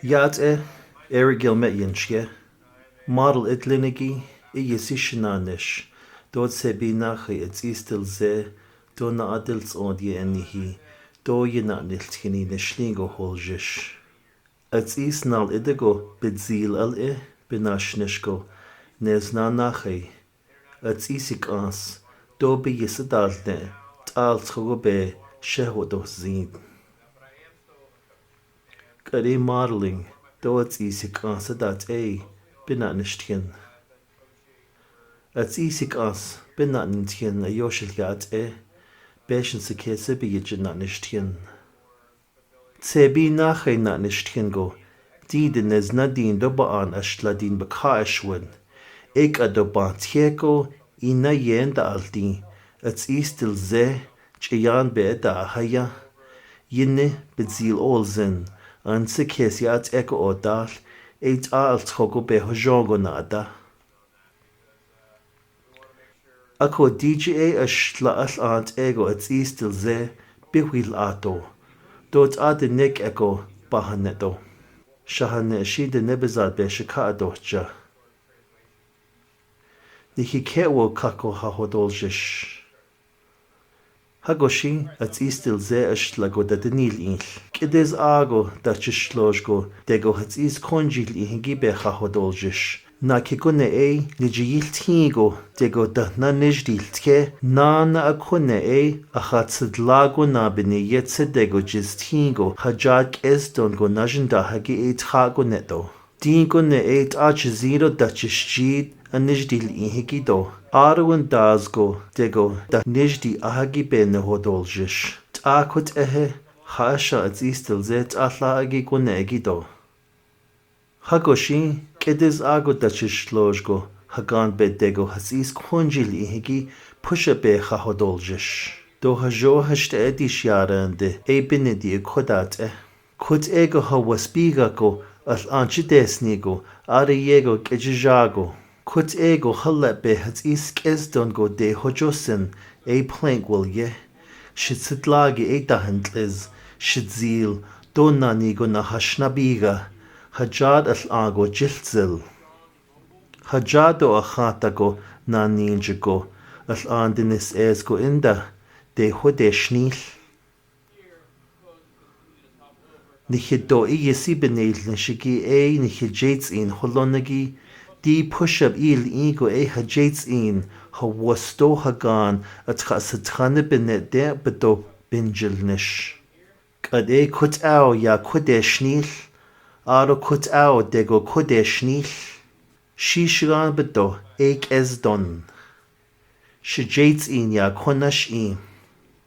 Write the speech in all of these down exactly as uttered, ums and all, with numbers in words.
Yat e, Eric Gilmet yin shie. Model itlinigi, i yisi shinanish. Dot sebi na khai ats istil ze, do na adil tsod ye enihi, do ye na nil tini nishlingo hol jish. Ats is nal idego, bidzil al e, binash nishko, nez na na khai. Ats isik as, do bi yis adal ne, tal tsogo be, sheho do zin. Kari modeling, do ats isik as adat e, bina nishtien. Ats isik as, bina nishtien a yoshil yat e, beshin se kese bi yijin na nishtien. Tsebi na khai na nishtien go, di dinez na din do ba an ashla din ba ka ashwen. Ek a do ba tieko, ina yen da al di, ats istil ze, chiyan be da haya. Yinne, bidzil ol zen, an se kesi at eko o dal, et al tsogo be ho jongo na da. Ako D J A ash la al ant ego ats istil ze, bihwil ato. Dot ate nek eko, pahaneto. Shahane shi de nebezal be shika ato cha. Nihi ke wo kako ha hodol jish. Hago shi, ats istil ze ash la go da denil il. Kides ago da chish loj go, dego hats is konjil i hingi be ha hodol jish. Na kikune e, nijil tigo, dego da na nijdil tke, na na akune e, a hatsid lago na bini yetse dego jis tigo, ha jad kes don go na jinda hagi e tha go neto. Tin kune e ta chi zero da chi shjit, a nijdil i higi do. Arun dazgo, dego, da nijdi a hagi be ne hodol jish. Ta kut ehe, ha sha ats istil ze ta la agi kune agi do. Hago shi, kides ago da chi shloj go, hagan be dego hats is konjil i higi, pusha be ha hodol jish. Do ha jo ha shte e di shiarande, e bini di e kodat e. Kut ego ha waspiga go, al anchi desni go, ari yego kejijago. Kut ego ha le be hats is kes don go de hojosen, e plank wal ye. Shitsit lagi e dahan tliz, shitzil, don nani go na ha shnabiga, ha jad al ago jiltzil. Ha jad do a khata go, nani jigo, al an dinis es go inda, de ho de shnil. Nihi do i yisi benil nishiki e nihi jets in holonagi, di push up il i go e ha jets in, ha was do hagan, at kha satkhane benet de bedo benjil nish. Kad e kut au ya kut e shnil, aro kut au dego kut e shnil. Shi shigan bedo e kes don. Shi jets in ya konash i.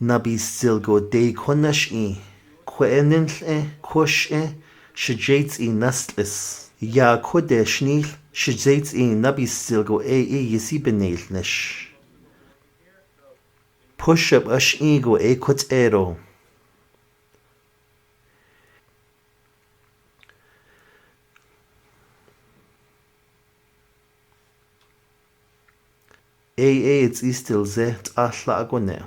Nabi silgo de konash i. Kwe enin e, kosh e, shi jets in nastlis. Ya kode shnil, shi jets in nabi silgo e e yisi benil nish. Push up ash i go e kot ero. Ei, ei, it's still there, ta hla gune.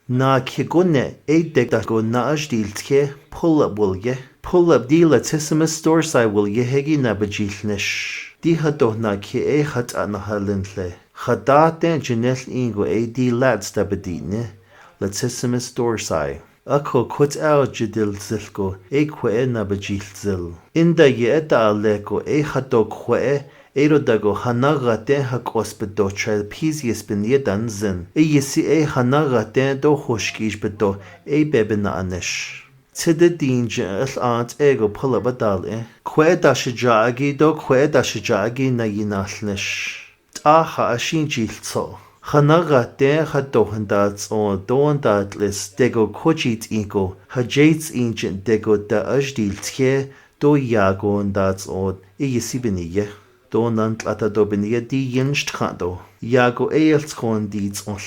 Na ki gune, ei dek da go na ash dil tke, pull up will ye. Pull up di latissimus dorsi will ye hegi na bajil nish. Di ha doh na ki ei hat ana halin le. Ha da ten jinel ingo ei di lats da badi ne. Latissimus dorsi. Ako kot au jidil zilko, ei kwe na bajil zil. Inda ye eta aleko, ei ha do kwe, ei ro dago ha na gate ha kos bedo trapezius bin ye dan zin. Ei yisi ei ha na gate do hoshkish bedo, ei bebe na anish. Tide din je el ant ego pull up adal e. Kwe da shija agi do, kwe da shija agi na yinal nish. Ta ha ashin jil tso. Ha na gate ha do handa tso don da tlis dego kojit inko. Ha jets in jin dego da ash dil tke do yago nda tso i yisi bini ye. Do nan tlata do bini ye di yin shtkha do. Yago e el tskon di tso.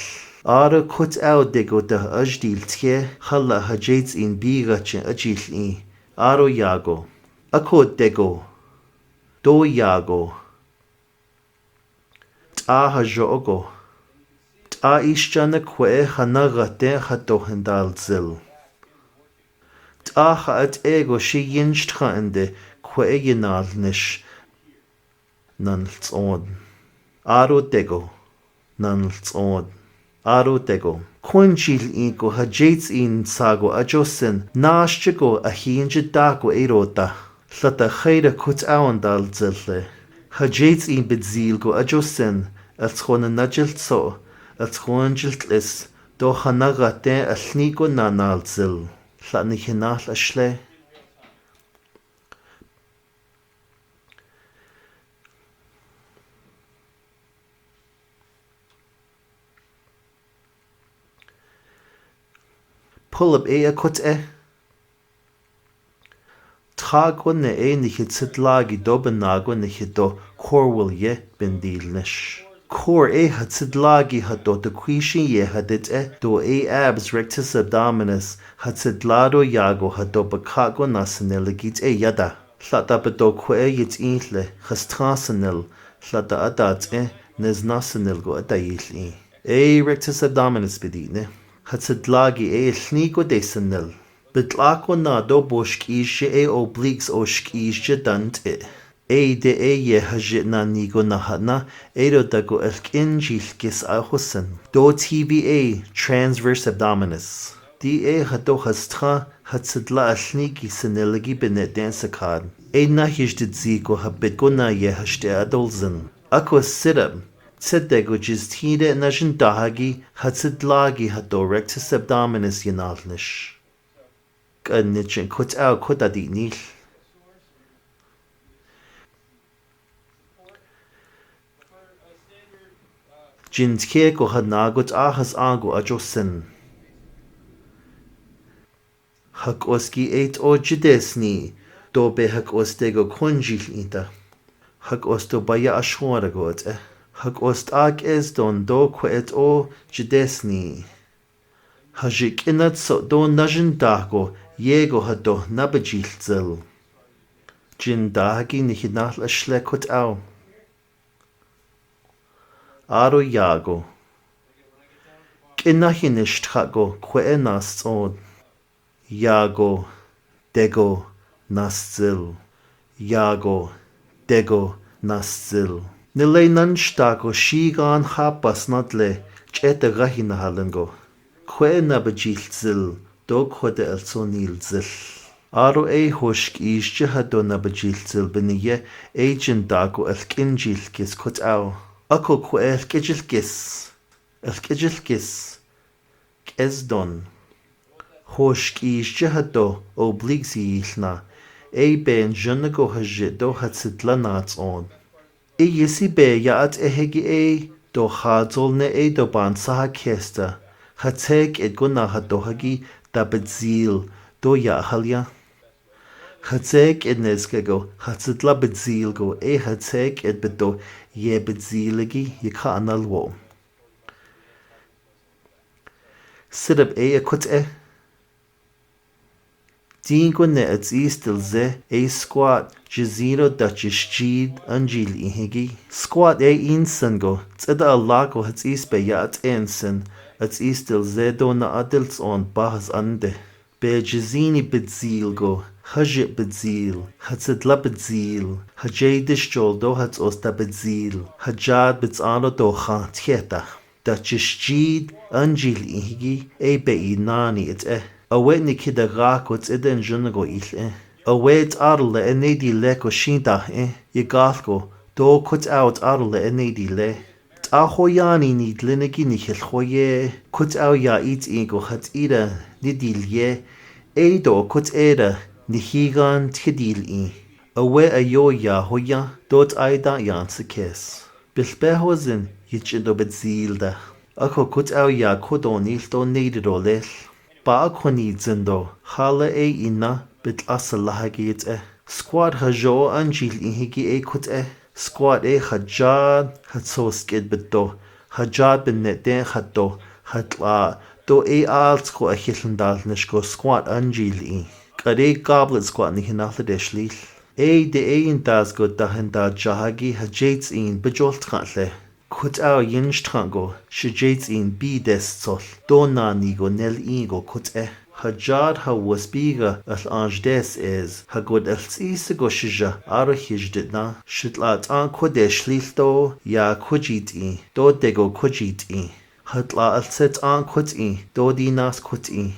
Aro kot au dego da ash dil tke ha la ha jets in biga chen ajil i. Aro yago. Ako dego. Do yago. Ta ha jo ogo. Ta ishchana kwe ha na gate ha do hendal zil. Tah ha at ego shi yin shtha ende kwe e yinal nish. Nan ltsod. Aro tego. Nan ltsod. Aro tego. Khun jil i ko ha jets in sa go ajosen. Nash chiko a hin jita ko e rota. Hlata khaira kut awan dal zil le. Ha jets in bit zil go ajosen. Al tskon na jil tso. Al tskon jil tlis. Do ha na ga te al ni ko na nal zil. Hla ni hina hla shle. Pull up e a kut e. Tha ko ne e ni hit sit la gi do ba na go ne hit do kor will ye ben dil nish. Kor e hat sit la gi hat do te kwi shi ye hat et e do e abs rectus abdominis hat sit la do ya go hat do ba ka go na senel gi e yada. Hlata pa do kwe e yit i le khas tha senel. Hlata ata e nes na senel go ata yil i. E rectus abdominis bidi ne. Hat sit la gi e ni go de senel. Bit la ko na do bo shki she e obliques o shki she dan te. E de e ye ha je na ni go na ha na e do da go el kin jil kis a husen. Do T V A transverse abdominis. Di e ha do ha stha ha sit la a shni ki senel gi bene den sakan. E na hish dit zi go ha bit go na ye ha shte a dolzen. A ko sit up. Sit de go jis ti de na jin da ha gi ha sit la gi ha do rectus abdominis ye nal nish. Kan ni chen kut au kut a di nil. Jin tke ko ha na go ta ha sa go a josen. Ha kos ki e to jides ni. Do be ha kos de go khun jil ita. Ha kos do ba ya a shwara go te. Ha kos ta kes don do kwe e to jides ni. Ha jik inat so do na jin da go ye go ha do na ba jil zil. Jin da ha ki ni hina la shle kut au. Aro ya go. Kina hinish tha go kwe e nas od. Ya go. Tego nas zil. Ya go. Tego nas zil. Ni lei nan shta go shi gan ha pas nat le che te ga hina ha len go. Kwe na ba jil zil do kwe de el so nil zil. Aro e hosh ki ish je ha do na ba jil zil bini ye e jin da go el kin jil kis kut au. A ko kwe el ki jil kis. El ki jil kis. Kes don. Hosh ki ish je ha do obliques i na. E ben jin go ha je do ha sit la na zon. I yisi be ya at e hegi e do ha zol ne e do ban sa ha kesta. Ha tsek et go na ha do hagi da bedzil do ya halia. Ha tsek et nes ke go ha sit la bedzil go e ha tsek et bedo ye bedzil gi ye ka anal wo. Sit up e a kut e. Ding ko ne a tsi stil ze a squat, jizino da jishjid anjil i higi. Squat e insen go, tseda a la go ha tsi spe ya at ensen, a tsi stil ze do na adil on bahas ande. Be jizini bedzil go, ha jit bedzil, ha tsidla bedzil, ha jay dish jol do ha tsos da bedzil, ha jad bedzano do ha tieta. Da jishjid anjil i higi e be i nani et e. Awe ni kida ga ko tseden jun go il e. Awe t'ar le e ne di le ko shin da e. Ye gal ko do ko t'au t'ar le e ne di le. T'a hoyani ni dlinigi ni hil hoye. Ko t'au ya it i go hat ira ni dil ye. E do ko t'era ni higan tidil i. Awe ayo ya hoya do t'ai da yan se kes. Bilbeho zin yichin do bedzil da. Ako kut au ya ko do nil do nei do lel. Ba ako ni zin do hala e ina bit asa laha gi et e. Squat ha jo anjil i higi e kut e. Squat e ha jad ha tsos kit bit do. Ha jad bin net de ha do ha tla do e al sko a hil ndal nish ko squat anjil i. Kare goblet squat ni hina hla desh lil. E de e intas go da henda jahagi ha jates in bejol tkhang le. Kut au yin shtkhang go shi jates in bi des tsol. Do na ni go nel i go kut e. Hajar ha was biga al anj des es, ha god al tsi se go shija, aro hij dit na, shitla tang ko de shlil to, ya ko ji ti, to de go ko ji ti. Hatla al se tang ko ti, to di nas ko ti.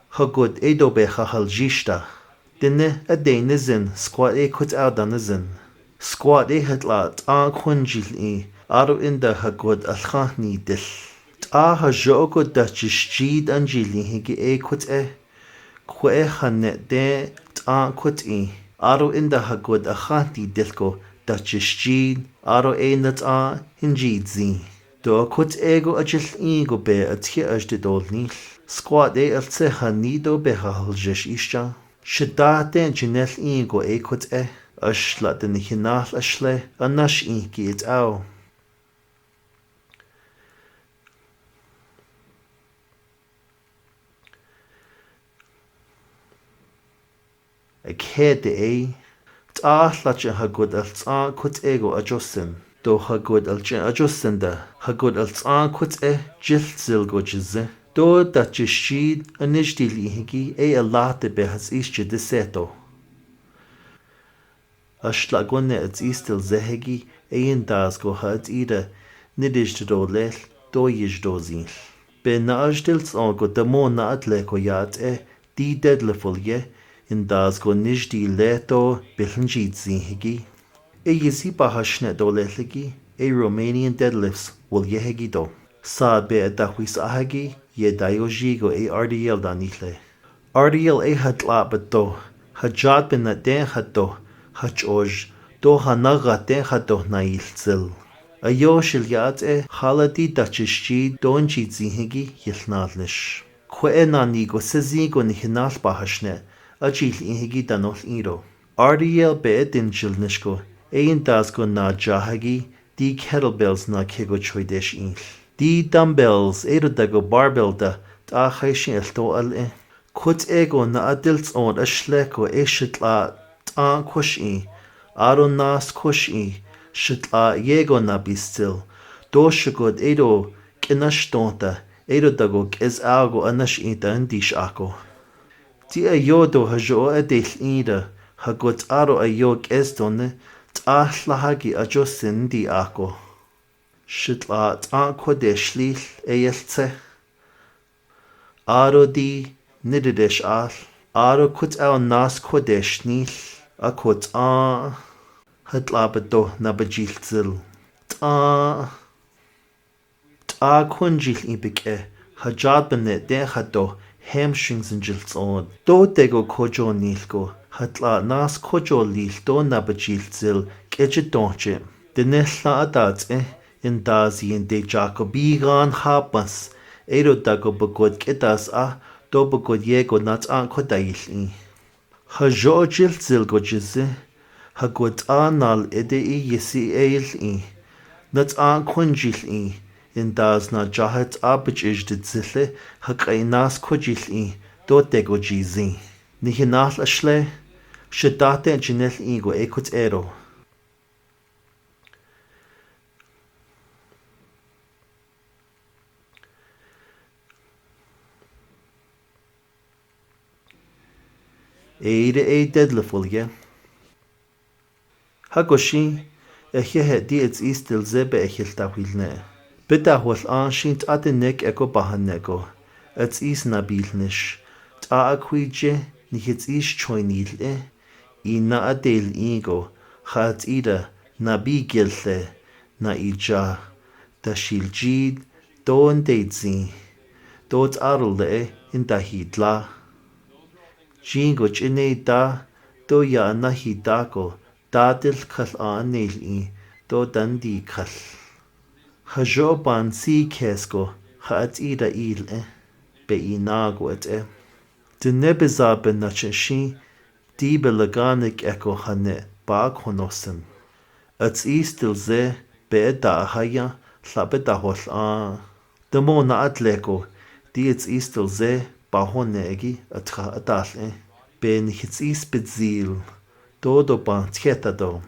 Ha god e do be ha hal jishta. Dene a de ne zin, squad e ko tau da ne zin. Squad e hatla tang ko jil i, aro inda ha god al kha ni dil. Ta ha jo ko da jish ji dan jili hi gi e ko e. Ko e ha ne de tang ko ti, aro inda ha god a kha ni dil ko da jish ji, aro e na tang hin ji zi. Do ko e go a jil i go be a ti a jdi do ni. Squad e al se ha ni do be ha hal jish ishta. Shida te jinel i go e ko e. Ash la te ni hinal ash le, anash i ki it au. A khe de e, ta la che ha god al tsa ko e go a josen. Do ha god al che a josen da, ha god al tsa ko e, jil zil go jize. Do da jish ji, anish di li hi gi, e a la te be ha is ji de se to. Ash la go ne at is til ze hi gi, e in das go ha at ida, ni dish do lel, do yish do zil. Be na ash dil so go da mo na at le ko ya at e, di dead level ye, in das go nish di le to, bil hin ji zi hi gi. E yi si pa ha shne do lel hi gi, e Romanian deadlifts, wal ye hi gi do. Sa be a da hui sa hi gi, ye da yo ji go e R D L da ni le. Ariel e ha tla ba to, ha jat ba na de ha to, ha choj, to ha na ga de ha to na il zil. A yo shil ya at e, ha la di da chish ji don ji zi hi gi yil na lish. Ko e na ni go se zi go ni hinal ba ha shne, a ji li hi gi da nol i ro. Ariel be e din jil nish go, e in das go na ja hi gi, di kettlebells na ke go choi desh il. Di dumbbells, e ro da go barbell da, ta khai shin el to al e. Kut e go na adil tson a shle ko e shitla tang ko shi, aro nas ko shi, shitla ye go na bistil. Do shukut e do kinash tonta, e do da go kes a go anash i ta ndish ako. Ti a yo do ha jo a del i da, ha go aro a yo kes tone, ta hla ha gi a jo sin di ako. Shitla tang ko desh lil e yel tse. Aro di nididesh al, aro kut au nas ko desh nil, a kut a, hatla ba do na ba jil zil. Ta, ta kun jil i bik e, ha jat ba ne de ha do, hamstrings in jil zon. Do de go ko jo nil go, hatla nas ko jo lil do na ba jil zil, ke ji do je. De ne hla a da tse, in da zi in de ja ko bi gan ha pas, e ro da go ba god ke das a, do ba god ye go na tang ko da il i. Ha jo jil zil go ji zi, ha god a nal e de i ye si e il i, na tang kun jil i, in das na ja ha ta ba ji de zil e, ha kai nas ko jil i, do de go ji zi. Ni hinal a shle, shita te jinel i go e kut e ro. Eire ei dead level ye. Ha ko shi, e hie he di ets is til ze be e hil ta hwil ne. Be ta hwal an shin ta te nek e ko bahan ne ko. Ets is na bil nish. Ta a khui je, ni hits is choi nil e. I na a del i go, ha ets i da, na bi gel le, na i ja, da shil jid, don de zi, do ta arul le e, in da hi dla. Jin go chinei da, do ya na hi da go, da dil khal a nil i, do dan di khal. Ha jo ban si kes go, ha ets i da il e, be i na go et e. Din ne be za be na chen shi, di be lagan ek e ko ha ne ba konosen. Ets is til ze, be e da ha ya, hla be da hol a. De mo na at le ko, di ets is til ze, ba hon ne egi, at ha at al e. Be ni hits is be zil, do do ban thet a do.